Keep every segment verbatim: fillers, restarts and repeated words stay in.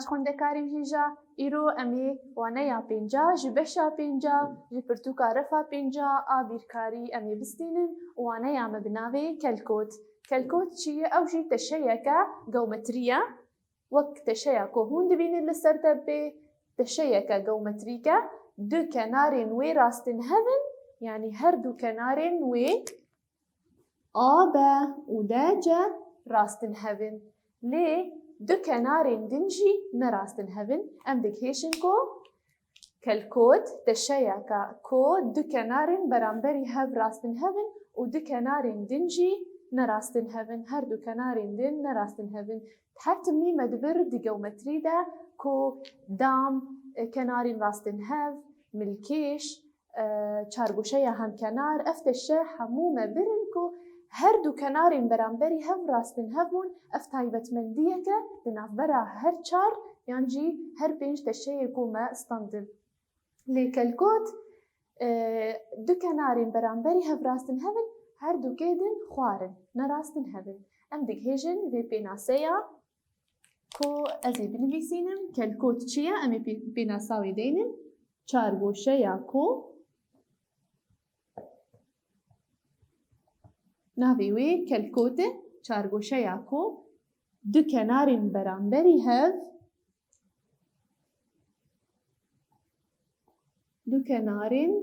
Xwendekarên hêja, îro em ê waneya pênca ji beşa pênca ji pirtûka refa pênca a bîrkarî em ê bistînin û waneya me bi navê kelkot. Kelkot çi ye? Ew jî teşeyeke geometrî ye. Wek teşeya ku hûn dibînin li ser tepê, teşeyeke geometrîk e. Du kenarên wê rastin hev in, yanî her du kenarên wê A B û D C rastin hev in. Lê du kenarên din jî ne rastin hev in. Em digihêjin ku kelkot teşeyeke ku du kenarên beramberî hev rastin hev in û du kenarên din jî ne rastin hev in. Her du kenarên din ne rastin hev in. Her timî me dibir di geometrî de ku dam, e, kenarên rastin hev, milkêş, e, çargoşeya hemkenar, ev teşe hemû me birin ku her du kenarên beramberî hev rastin hev bûn. Ev taybetmendiyeke di navbera her çar yan jî her pênc teşeyê ku me standin. Lê kelkot, e, du kenarên beramberî hev rastin hev in, her dukê din xwar in, ne rastin hev in. Em digihêjin vê pênaseya ku ez ê binivîsînim, kelkot çi ye? Em ê pê-, pênasa wê deynin. Çargoşeya ku navê wê kelkot e, çargoşeya ku du kenarên beramberî hev, du kenarên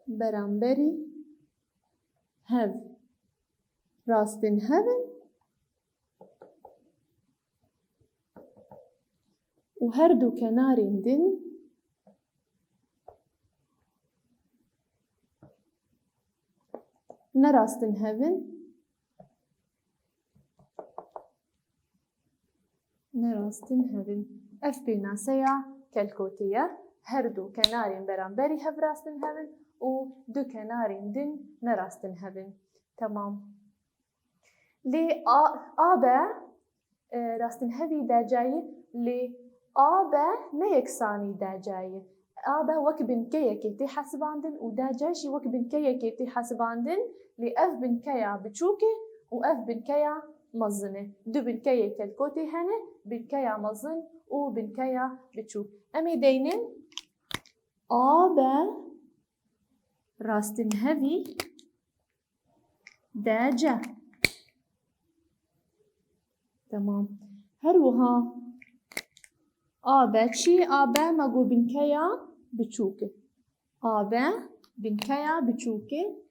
beramberî hev rastin hev in û her du kenarên din ne rastin hev in. Ne rastin hev in. Ev pênaseya kelkotê ye. Her du kenarên beramberî hev rastin hev in û du kenarên din ne rastin hev in. Temam. Lê A, A B, e, rastin hevî D C yî, lê A B ne yeksanî D C yî. A B wek binkeyekê tê hesibandin û D C jî wek binkeyekê tê hesibandin, lê ev binkeya biçûk e û ev binkeya mezin e. Du binkeyê kelkotê hene, binkeya mezin û binkeya biçûk. Em ê deynin A B rastinhevî D C. Temam. Her wiha A B çi? A B me got binkeya biçûk e. A B binkeya biçûk e.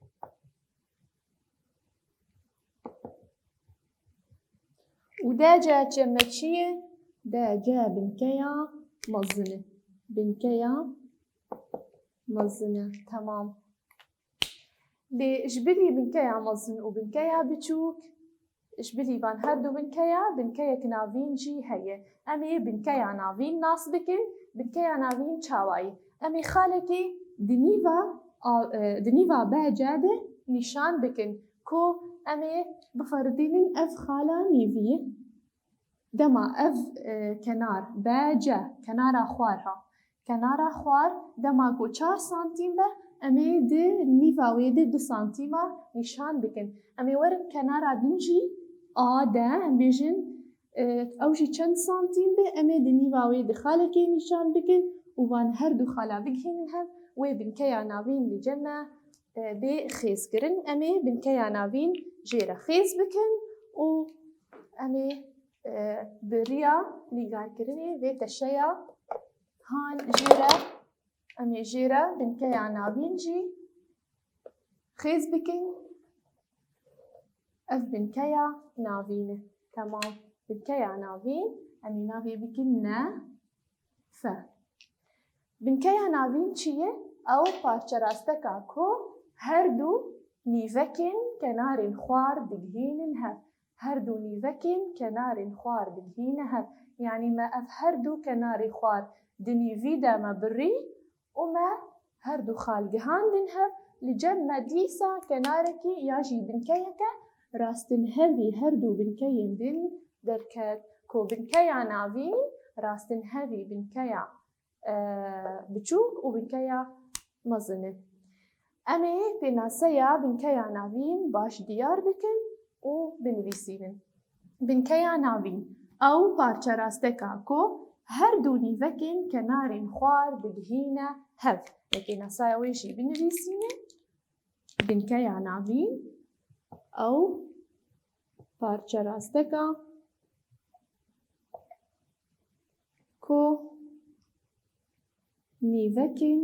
Û D C çi me çi ye? D C binkeya mezin e. Binkeya mezin e. Temam. Lê ji bilî binkeya mezin û binkeya biçûk, ji bilî van her du binkeya, binkeyek navîn jî heye. Em ê binkeya navîn nas bikin. Binkeya navîn çawa ye? Em ê xalekî di nîva a, e, di nîva B C de nîşan bikin ku em ê biferidînin ev xala nîvî ye. Dema ev, e, kenar, B C, kenara xwar ha. Kenara xwar, dema ku çar santîm be, em ê di nîva wê de du santîma nîşan bikin. Em ê werin kenara din jî, A D, em bêjin, e, ew jî çend santîm be, em ê di nîva wê de xalekê nîşan bikin û van her du xala bigihînin hev, wê binkeya navîn li cem me, e, bê xêzkirin. Em ê binkeya navîn jê re xêz bikin û em ê e, bi riya nîgarkirinê vê teşeya han jê re, em ê jê re binkeya navîn jî xêz bikin. Ev binkeya navîn e. Temam. Binkeya navîn, em ê navê bikin ne. Fe. Binkeya navîn çi ye? Ew parçerasteka ku her du nîvekên kenarên xwar digihînin hev. Her du nîvekên kenarên xwar digihîne hev. Yanî me ev her du kenarê xwar di nîvî de me birî û me her du xal gihandin hev. Li cem me dîsa kenarekî ya jî binkeyeke rastinhevî her du binkeyên din derket ku binkeya navîn rastinhevî binkeya, e, biçûk û binkeya mezin e. Em ê pênaseya binkeya navîn baş diyar bikin û binivîsînin. Binkeya navîn. Ew parçe rasteka ku her du nîvekên kenarên xwar digihîne hev. Yekê nasaya wê jî binivîsîne. Binkeya navîn ew parçe rasteka ku nîvekên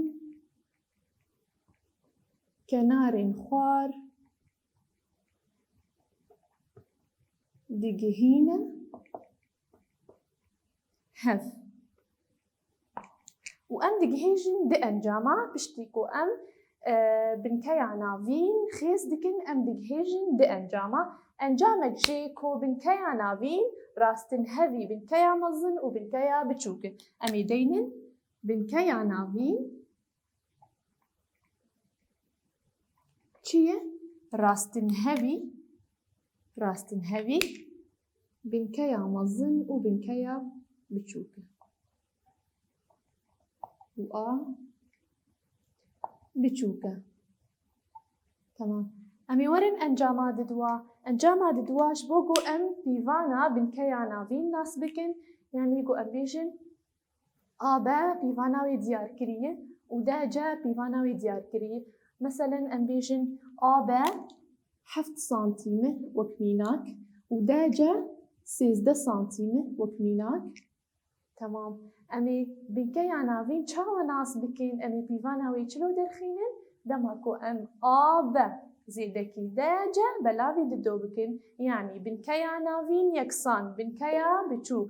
kenarên xwar digihîne hev. Û em digihêjin di encama, piştî ku em, e, binkeya navîn xêz dikin, em digihêjin di encama. Encamek jê ku binkeya navîn rastinhevî binkeya mezin û binkeya biçûk in. Em ê deynin binkeya navîn çi ye? Rastinhevî, rastinhevî binkeya mezin û binkeya biçûk e. Û a biçûk e. Tamam. Em ê werin encama didwa. Encama didwa ji bo ku em pîvana binkeya navîn nas bikin, yanî ku em bêjin A B pîvana wê diyar kiriye û D C pîvana wê diyar kiriye. Meselen, em bêjin A B heft santîm e wek mînak û D C sêzdeh santîm e wek mînak. Temam. Em ê binkeya navîn çawa nas bikin? Em ê pîvana wê çilo derxînin? Dema ku em A B zêdekî D C belavî dido bikin, yanî binkeya navîn yeksan binkeya biçûk.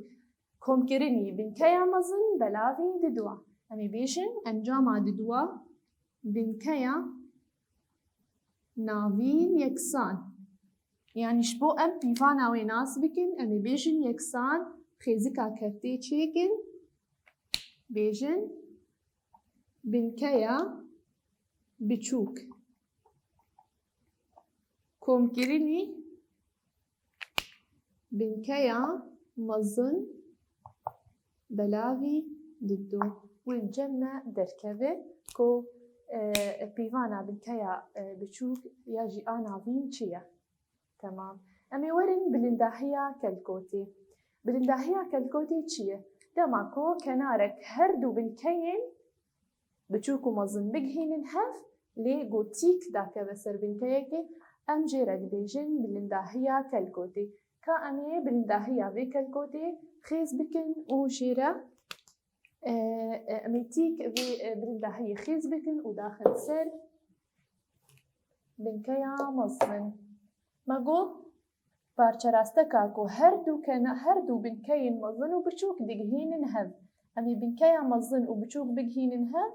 Komkirinî binkeya mezin belavî diduwa. Em ê bêjin encama diduwa binkeya navîn yeksan. Yanî ji bo em pîvana wê nas bikin, em ê bêjin yeksan, xêzika keftê çêkin, bêjin binkeya biçûk. Komkirinî binkeya mezin belavî dido. Wê li cem me derkeve ku, e, pîvana binkeya, e, biçûk ya jî a navîn çi ye? Temam. Em ê werin bilindahiya kelkotê. Bilindahiya kelkotê çi ye? Dema ku kenarek her du binkeyên biçûk û mezin bigihînin hev, lê ku tîk dakeve ser binkeyekê, em jê re dibêjin bilindahiya kelkotê. Ka em ê bilindahiya vê kelkotê xêz bikin û jê re, e, e, em ê tîk vê, e, bilindahiyê xêz bikin û daxin ser binkeya mezin. Me got, parçe rasteka ku her du kena-, her du binkeyên mezin û biçûk digihînin hev. Em ê binkeya mezin û biçûk bigihînin hev,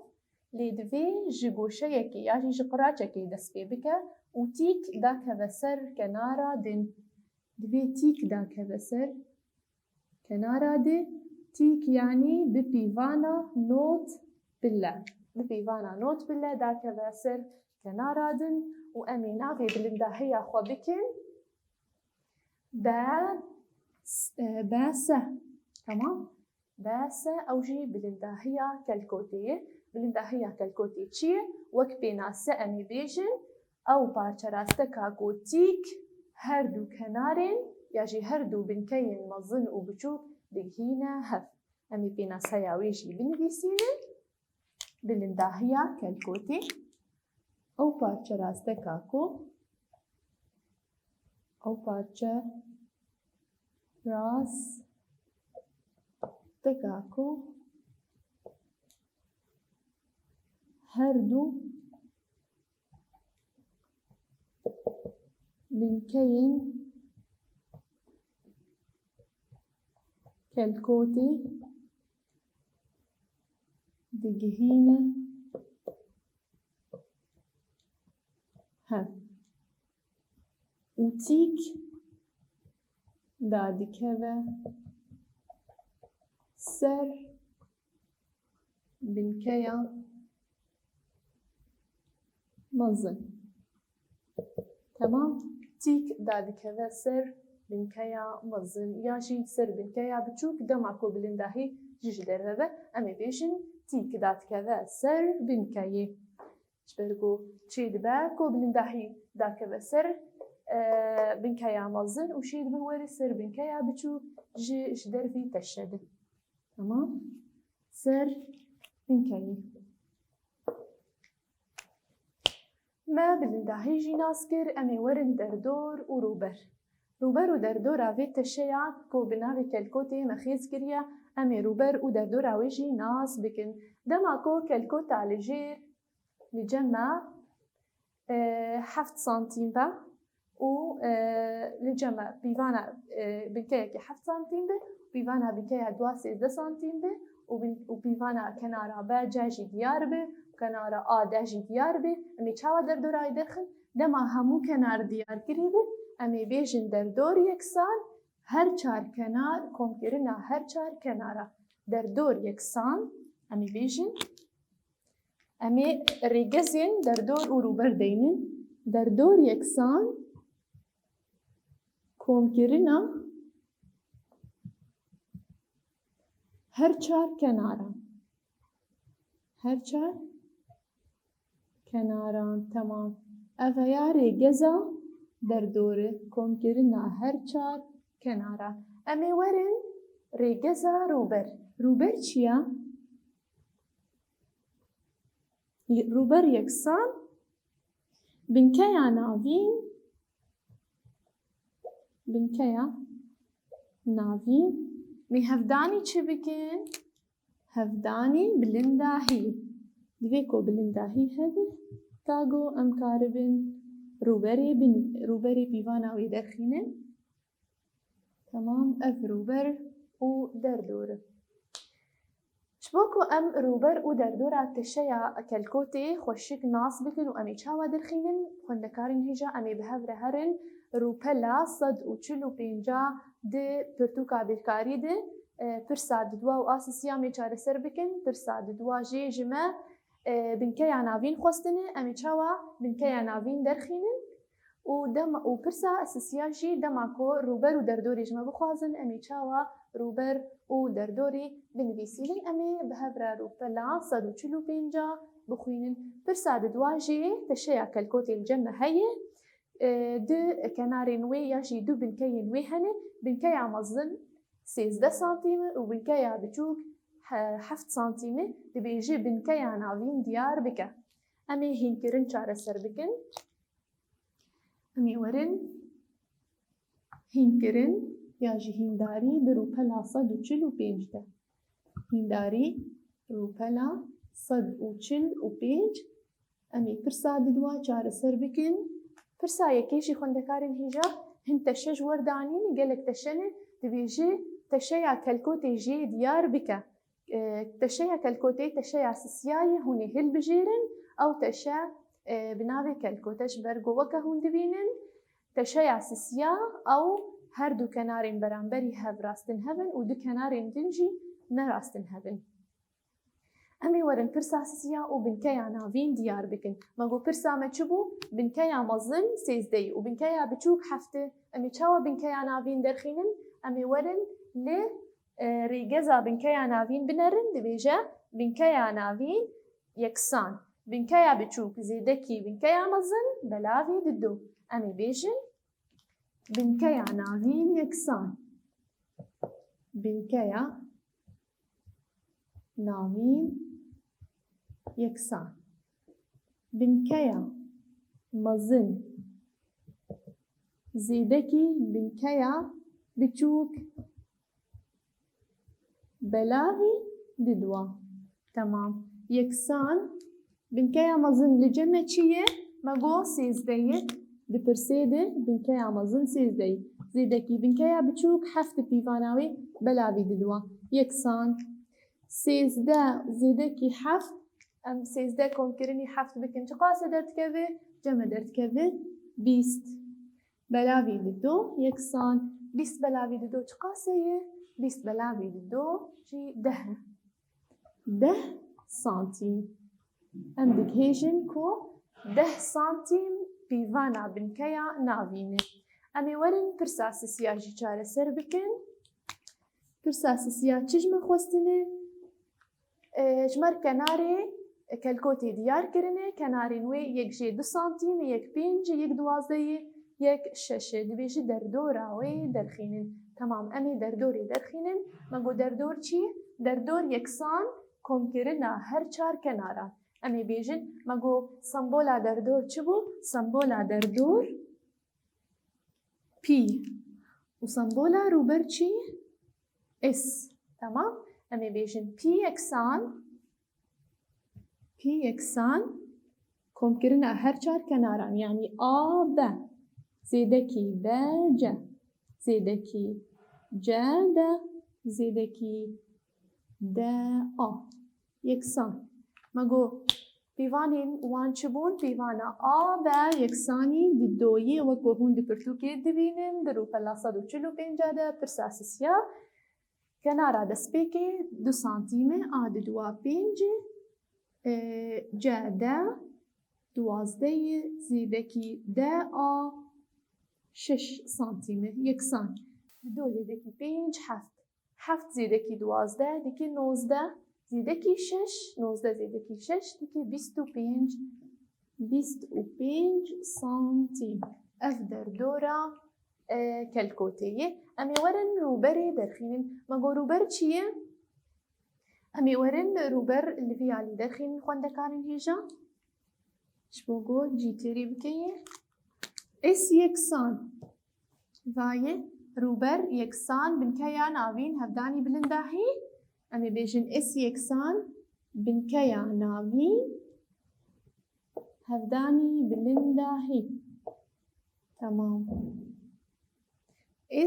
lê divê ji goşeyekê ya jî ji qiraçekê dest pê bike û tîk dakeve ser kenara din. Divê tîk dakeve ser kenara di, tîk yanî bi pîvana not bile. Bi pîvana not bile dakeve ser kenara din û em ê navê bilindahiya xwe bikin B, e, B S. Temam? B S ew jî bilindahiya kelkotê ye. Bilindahiya kelkotê çi ye? Wek pênase em ê bêjin, ew parçe rasteka ku tîk her du kenarên ya jî her du binkeyên mezin û biçûk digihîne hev. Em ê pênaseya wê jî binivîsînin. Bilindahiya kelkotê. Ew parçe rasteka ku, ew parçe rasteka ku her du binkeyên kelkotê digihîne hev û tîk dadikeve ser binkeya mezin. Temam. Tîk dadikeve ser binkeya mezin ya jî ser binkeya biçûk, dema ku bilindahî jî ji derve be, em ê bêjin tîk dadikeve ser binkeyê. Ji ber ku çêdibe ku bilindahî dakeve ser, e, binkeya mezin û şêdibin were ser binkeya biçûk ji, ji dervî teşe de. Tamam. Ser binkeyê. Me bilindahî jî nas kir, em ê werin derdor û rûber. Rûber û derdora vê teşeya ku bi navê kelkotê me xêz kiriye, em ê rûber û derdora wê jî nas bikin. Dema ku kelkota li jêr li cem me, e, heft santîm be û, e, li cem me pîvana, e, binkeyekî heft santîm be, pîvana binkeya dua sêzdeh santîm be û bin-, û pîvana kenara be ce jî diyar be, kenara a de jî diyar be. Em ê çawa derdora wê derxin? Dema hemû kenar diyar kirî be, em ê bêjin derdor yeksan, her çar kenar, komkirina her çar kenara. Derdor yeksan, em ê bêjin. Em ê rêgezên derdor û rûber deynin. Derdor yeksan, komkirina her çar kenaran. Her çar kenaran, temam. Ev heya rêgeza derdor e, komkirina her çar kenaran. Em ê werin rêgeza rûber. Rûber çi ye? Rûber yeksan, binkeya navîn, binkeya navîn. Em ê hevdanî çi bikin? Hevdanî bilindahî. Divê ku bilindahî hebe, ta ku em karibin rûberê bin, rûberê pîvana wê derxînin. Temam, ev rûber û derdor e. Ji bo ku em rûber û derdora teşeya kelkotê xweşik nas bikin û em ê çawa derxînin, xwendekarên hêja, em ê bi hev re herin rûpela sed û çil û pênca di pirtûka bêrkarî de, e, pirsa didwa û a sisiya em ê çareser bikin. Pirsa didwa jê ji me, e, binkeya navîn xwestine, em ê çawa binkeya navîn derxînin? Û dema, û pirsa sisiya jî, dema ku rûber û derdorê ji me bixwazin, em ê çawa rûber û derdorê binivîsînin? Em ê bi hev re rûpela sed û çil û pênca bixwînin. Pirsa didwa jê teşeya kelkotê li cem me heye. E, du kenarên wê ya jî du binkeyên wê hene. Binkeya mezin sêzdeh santîm e û binkeya biçûk he-, heft santîm e. Divê ji binkeya navîn diyar bike. Em ê hînkirin çareser bikin. Em ê werin hînkirin ya jî hîndarî di rûpela sed û çil û pênc de. Hîndarî rûpela sed û çil û pênc. Em ê pirsa didwa çareser bikin. Pirsa yekê jî xwendekarên hêja hin teşe ji wer danîn, gelek teşe ne, divê ji teşeya kelkotê jê diyar bike. E, teşeya kelkotê, teşeya sisiya ye, hûn ê hilbijêrin. Ew teşe, e, bi navê kelkote ji ber ku weke hûn dibînin, teşeya sisiya, ew her du kenarên beramberî hev rastin hev in û du kenarên din jî ne rastin hev in. Em ê werin pirsa sisiya û binkeya navîn diyar bikin. Me got pirsa me çi bû? Binkeya mezin sêzdeh û binkeya biçûk heft e. Em ê çawa binkeya navîn derxînin? Em ê werin li e, rêgeza binkeya navîn binerin, dibêje binkeya navîn yeksan. Binkeya biçûk zêdekî binkeya mezin belavî dido. Em ê bêjin binkeya navîn yeksan. Binkeya navîn yeksan. Binkeya mezin zêdekî binkeya biçûk belavî dido. Temam. Yeksan. Binkeya mezin li cem me çi ye? Me got sêzdeh ye. Di pirsê de binkeya mezin sêzdeh ye. Zêdekî binkeya biçûk heft pîvana wê belavî dido. Yeksan. Sêzdeh zêdekî heft. Em sêzdeh komkirinî heft bikin. Çiqas e derdikeve? Cem e derdikeve bîst. Belavî dido yeksan. Bîst belavî dido çiqas e ye? Bîst belavî dido jî deh e. Deh santîm. Em digihêjin ku deh santîm pîvana binkeya navîn e. Em ê werin pirsa sisiya jî çareser bikin. Pirsa sisiya çi ji me xwestine? E, ji me re kenarê kelkotê diyar kirine. Kenarên wê yek jê du santîm e, yek pênc e, yek duwazdeh e. yek şeş e. Dibêje derdora wê derxînin. Temam, em ê derdorê derxînin. Me got derdor çi? Derdor yeksan komkirina her çar kenaran. Em ê bêjin, me got sembola derdor çi bû? Sembola derdor pî. Û sembola rûber çi? S. Temam. Em ê bêjin pî yeksan, pî yeksan komkirina her çar kenaran, yanî A B zêdekî B C zêdekî C D zêdekî D A yeksan. Me got pîvanên wan çi bûn? Pîvana A B yeksanî didoyê, wek ku hûn di pirtûkê dibînin, di rûpela sed û çil û pênc de pirsa sisiya. Kenara destpêkê du santîm e, a diduwa pênc e, e, C D duwazdeh e, zêdekî D A şeş santîm e, yeksan. Dido zêdekî pênc, heft. Heft zêdekî duwazdeh dike nozdeh, zêdekî şeş, nozdeh zêdekî şeş dike bîst û pênc, bîst û pênc santîm. Ev derdora, e, kelkotê ye. Em ê werin rûberê derxînin. Me got rûber çi ye? Em ê werin rûber li vî alî derxînin xwendekarên hêja. Ji bo ku cî têrî bike ye. S yeksan. Vaye, rûber yeksan binkeya navîn hevdanî bilindahî. Em ê bêjin S yeksan binkeya navîn hevdanî bilindahî. Temam.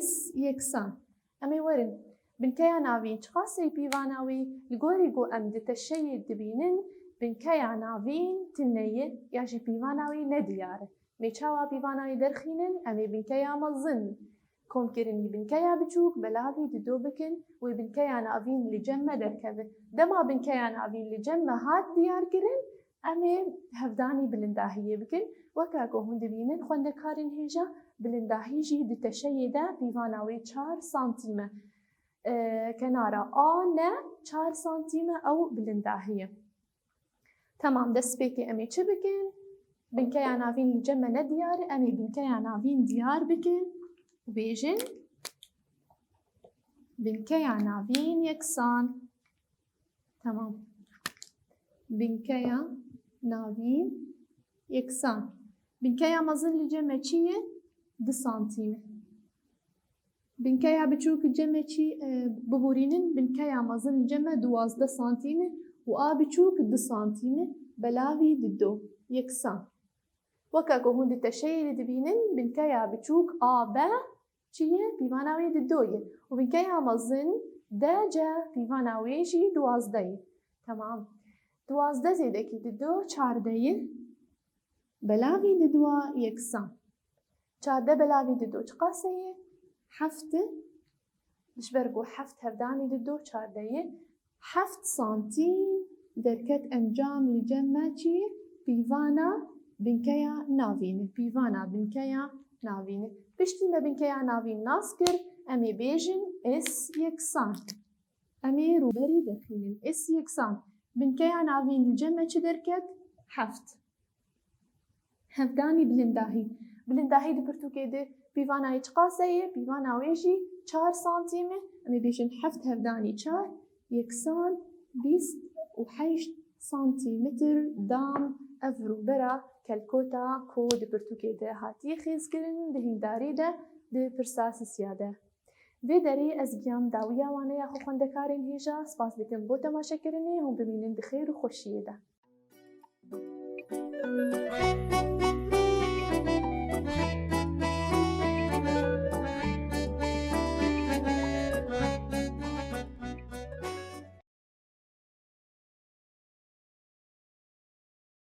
S yeksan. Em ê werin. Binkeya navîn çiqasê pîvana wî? Li gorî ku em di teşeyê dibînin, binkeya navîn tune ye ya jî pîvana wî nediyar e. Em ê çawa pîvana wî derxînin? Em ê binkeya mezin komkirinî binkeya biçûk belavî dido bikin, wê binkeya navîn li cem me derkeve. Dema binkeya navîn li cem me hat diyarkirin, em ê hevdanî bilindahiyê bikin. Weke ku hûn dibînin, xwendekarên hêja, bilindahî jî di teşeyê de pîvana wê çar santîm e. E, kenara A ne çar santîm e, ew bilindahî ye. Temam, destpêkê em ê çi bikin? Binkeya navîn li cem me nediyar e, em ê binkeya navîn diyar bikin û bêjin binkeya navîn yeksan. Temam. Binkeya navîn yeksan. Binkeya mezin li cem me çi ye? Du santîm e. Binkeya biçûk li cem me çi, e, biborînin, binkeya mezin li cem me duwazdeh santîm e û a biçûk du santîm e, belavî dido, yeksan. Weke ku hûn di teşeyê de dibînin, binkeya biçûk A B çi ye? Pîvana wê dido ye. Û binkeya mezin D C pîvana wê jî duwazdeh ye. Temam. Duwazdeh zêdekî dido çardeh ye. Belavî diduwa yeksan. Çardeh belavî dido çiqas e? Heft e. Ji ber ku heft hevdanî dido çardeh ye. Heft santîm derket encam li cem me çi? Pîvana binkeya navîn e. Pîvana binkeya navîn e. Piştî me binkeya navîn nas kir, em ê bêjin S yeksan. Em ê rûberê derxînin. S yeksan. Binkeya navîn li cem me çi derket? Heft. Hevdanî bilindahî. Bilindahî di pirtûkê de pîvana wê çiqas e? Pîvana wê jî çar santîm e. Em ê bêjin heft hevdanî çar, yeksan bîst û heşt santîmetr dam. Ev rûbera kelkota ku di pirtûkê de hatiye xêzkirin, di hîndarî de, di pirsa sisiya de. Vê derê ez giyam dawiya waneya xwe xwendekarên hêja. Spas dikim bo temaşekirinê. Hûn bimînin di xêr û xweşiyê de.